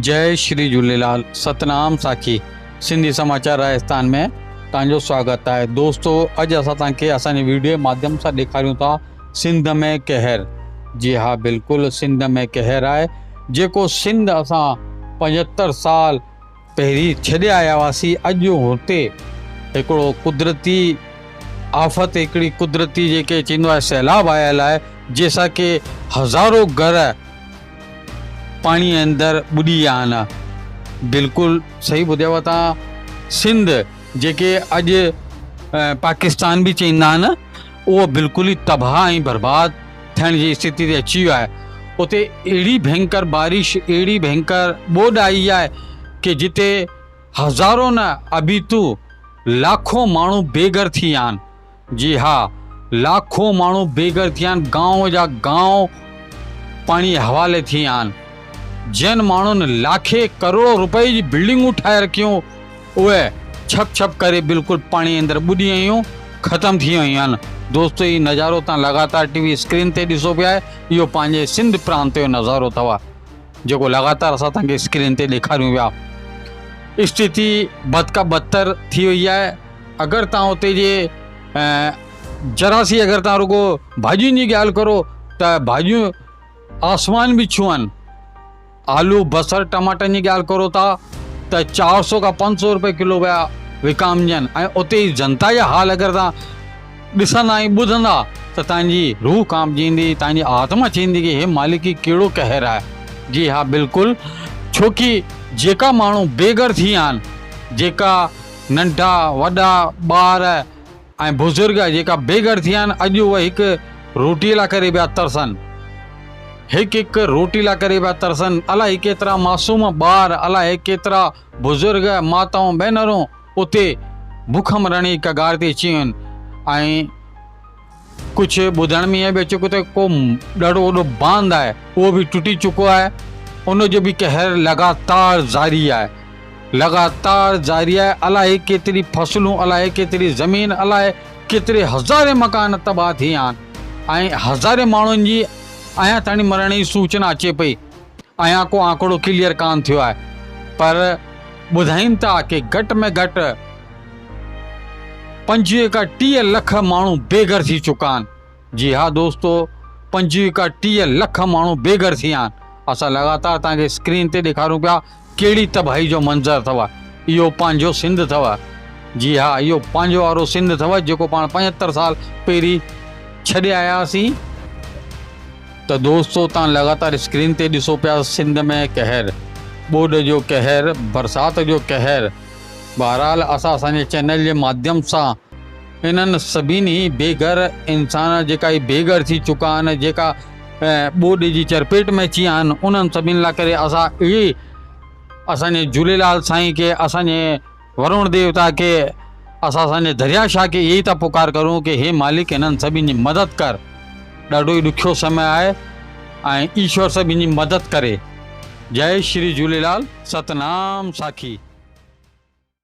جئي شري جهوليلال ستنام ساکي سنڌي سماچار راجستان ۾ توهان جو سواگت آهي دوستو اڄ اسان توهان کي اسان جي ويڊيو جي ماڌيم سان ڏيکاريون ٿا سنڌ ۾ قهر جي ها بلڪل سنڌ ۾ قهر آهي جيڪو سنڌ اسان 75 سال پهرين ڇڏي آيا هئاسين اڄ هتي هڪڙو قدرتي آفت هڪڙي قدرتي جيڪي چئيندو آهي سيلاب آيل آهي جنهن سان ڪي هزارو گهر پاڻي اندر ٻڏي ويا آهن بلڪل صحيح ٻڌيو تان سنڌ جيڪي اڄ پاڪستان به چئيندا آهن اهو بلڪل ئي تباهه ۽ برباد ٿيڻ جي استٿي تي اچي ويو آهي اتي اهڙي ڀينڪر بارش اهڙي ڀينڪر ٻوڏ آئي آهي ڪي جتي هزارو نه ابيتو لاکو ماڻهو بي گهر ٿي ويا آهن جي ها لاکو ماڻهو بي گهر ٿي ويا آهن گانو جا گانو پاڻي حوالي ٿي ويا آهن جن ماڻهن لاکي ڪروڙو روپئي جي بلڊنگون ٺاهي رکيون اهي ڇپ ڇپ ڪري بلڪل پاڻي اندر ٻڏي ويون ختم ٿي ويون آهن دوستو هي نظارو تان لڳاتار ٽي وي اسڪرين تي ڏسو پيا اهو پنهنجي سنڌ پرانت جو نظارو اٿو جيڪو لڳاتار اسان تان کي اسڪرين تي ڏيکاريون پيا استٿي بد کا بدتر ٿي وئي آهي اگر تان اتي جي ذرا سي اگر تان رڳو ڀاڄين جي ڳالهه ڪرو ته ڀاڄيون آسمان به ڇهن آلو، بصر، ٽماٽن جي ڳالهه ڪرو ٿا ته 400 کان 500 روپيه ڪلو پيا وڪامجن ۽ اتي جي جنتا جا حال اگر توهان ڏسندا ۽ ٻڌندا ته توهان جي روح ڪانپجي ايندي، توهان جي آتما چوندي ڪي هي مالڪ هي ڪهڙو قهر آهي. جي ها بلڪل ڇو ڪي جيڪا ماڻهو بي گهر ٿي ويا آهن، جيڪا ننڍا وڏا ٻار ۽ بزرگ جيڪا بي گهر ٿي ويا آهن اڄ اهي هڪ روٽي لاء ڪري پيا ترسن هڪ هڪ روٽي لاء ڪري پيا ترسن الائي ڪيترا معصوم ٻار الائي ڪيترا بزرگ ماتائون ڀينرون اتي بک مرڻ جي ڪگار تي اچي ويون آهن ۽ ڪجهه ٻڌڻ ۾ ائين به اچي ته ڪو ڏاڍو وڏو باند آهي اهو به ٽٽي چڪو آهي ان جو به قهر لڳاتار جاري آهي لڳاتار جاري آهي الائي ڪيتري فصلون الائي ڪيتري زمين الائي ڪيتري هزارين مڪان تباهه ٿي ويا آهن ۽ هزارين ماڻهن جي اڃا تائين مرڻ جي سوچنا اچي پئي اڃا ڪو آنڪڙو ڪليئر ڪانه ٿيو آهي پر ٻڌائين ٿا ڪي گهٽ ۾ گهٽ 25 کان 30 لک ماڻهو بي گهر ٿي چڪا آهن جي ها دوستو 25 کان 30 لک ماڻهو بي گهر ٿي ويا آهن اسان لڳاتار توهان کي اسڪرين تي ڏيکاريون پيا ڪهڙي تباهي جو منظر اٿو اهو پنهنجو سنڌ اٿو جي ها اهو پنهنجو وارو سنڌ اٿو جيڪو پاڻ 75 سال پهرين ڇڏي آيا هئاسين ته دوستو توهان لڳاتار اسڪرين تي ڏسو پيا سنڌ ۾ قهر ٻوڏ جو قهر برسات جو قهر بهرحال اسان اسان جي چينل جي ماڌيم سان انهن سڀني بي گهر انسان جيڪا هي بي گهر ٿي چڪا آهن جيڪا ٻوڏ جي چرپيٽ ۾ اچي ويا آهن انهن سڀني لاء ڪري اسان اهي اسان جي جهوليلال سائين کي اسان جي ورڻ ديوتا کي اسان اسان جي دريا شاهه کي اهي ئي ٿا پڪار ڪرون ڪي هي مالڪ انهن سڀني جي مدد ڪر ڏاڍو ئي ڏکيو سمي آهي ۽ ايشور سڀني جي مدد ڪري جئي شري جهوليلال ستنام ساکي.